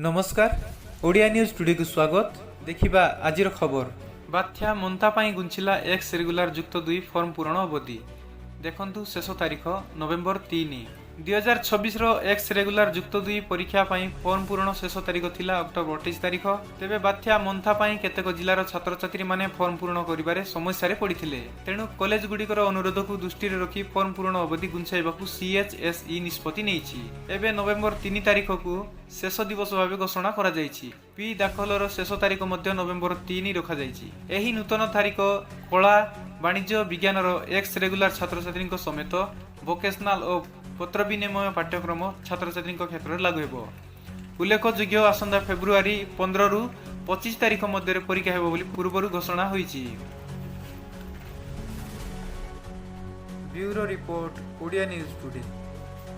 ନମସ୍କାର, ଓଡ଼ିଆ ନ୍ୟୁଜ୍ ଟୁଡେକୁ ସ୍ୱାଗତ। ଦେଖିବା ଆଜିର ଖବର। ବାତ୍ୟା ମୋନ୍ଥା ପାଇଁ ଘୁଞ୍ଚିଲା ଏକ୍ସ ରେଗୁଲାର ଯୁକ୍ତ 2 ଫର୍ମ ପୂରଣ ଅବଧି। ଦେଖନ୍ତୁ, ଶେଷ ତାରିଖ ନଭେମ୍ବର 3। 2026ର ଏକ୍ସ ରେଗୁଲାର ଯୁକ୍ତ 2 ପରୀକ୍ଷା ପାଇଁ ଫର୍ମ ପୂରଣ ଶେଷ ତାରିଖ ଥିଲା ଅକ୍ଟୋବର 28 ତାରିଖ। ତେବେ ବାତ୍ୟା ମୋନ୍ଥା ପାଇଁ କେତେକ ଜିଲ୍ଲାର ଛାତ୍ରଛାତ୍ରୀମାନେ ଫର୍ମ ପୂରଣ କରିବାରେ ସମସ୍ୟାରେ ପଡ଼ିଥିଲେ। ତେଣୁ କଲେଜଗୁଡ଼ିକର ଅନୁରୋଧକୁ ଦୃଷ୍ଟିରେ ରଖି ଫର୍ମ ପୂରଣ ଅବଧି ଘୁଞ୍ଚାଇବାକୁ ସିଏଚ୍ଏସ୍ଇ ନିଷ୍ପତ୍ତି ନେଇଛି। ଏବେ ନଭେମ୍ବର 3 ତାରିଖକୁ ଶେଷ ଦିବସ ଭାବେ ଘୋଷଣା କରାଯାଇଛି। ଫି ଦାଖଲର ଶେଷ ତାରିଖ ମଧ୍ୟ ନଭେମ୍ବର 3 ରଖାଯାଇଛି। ଏହି ନୂତନ ତାରିଖ କଳା, ବାଣିଜ୍ୟ, ବିଜ୍ଞାନର ଏକ୍ସ ରେଗୁଲାର ଛାତ୍ରଛାତ୍ରୀଙ୍କ ସମେତ ଭୋକେସନାଲ ଓ ପତ୍ର ବିନିମୟ ପାଠ୍ୟକ୍ରମ ଛାତ୍ରଛାତ୍ରୀଙ୍କ କ୍ଷେତ୍ରରେ ଲାଗୁ ହେବ। ଉଲ୍ଲେଖଯୋଗ୍ୟ, ଆସନ୍ତା ଫେବୃଆରୀ 15ରୁ 25 ତାରିଖ ମଧ୍ୟରେ ପରୀକ୍ଷା ହେବ ବୋଲି ପୂର୍ବରୁ ଘୋଷଣା ହୋଇଛି। Bureau report, Odia news today.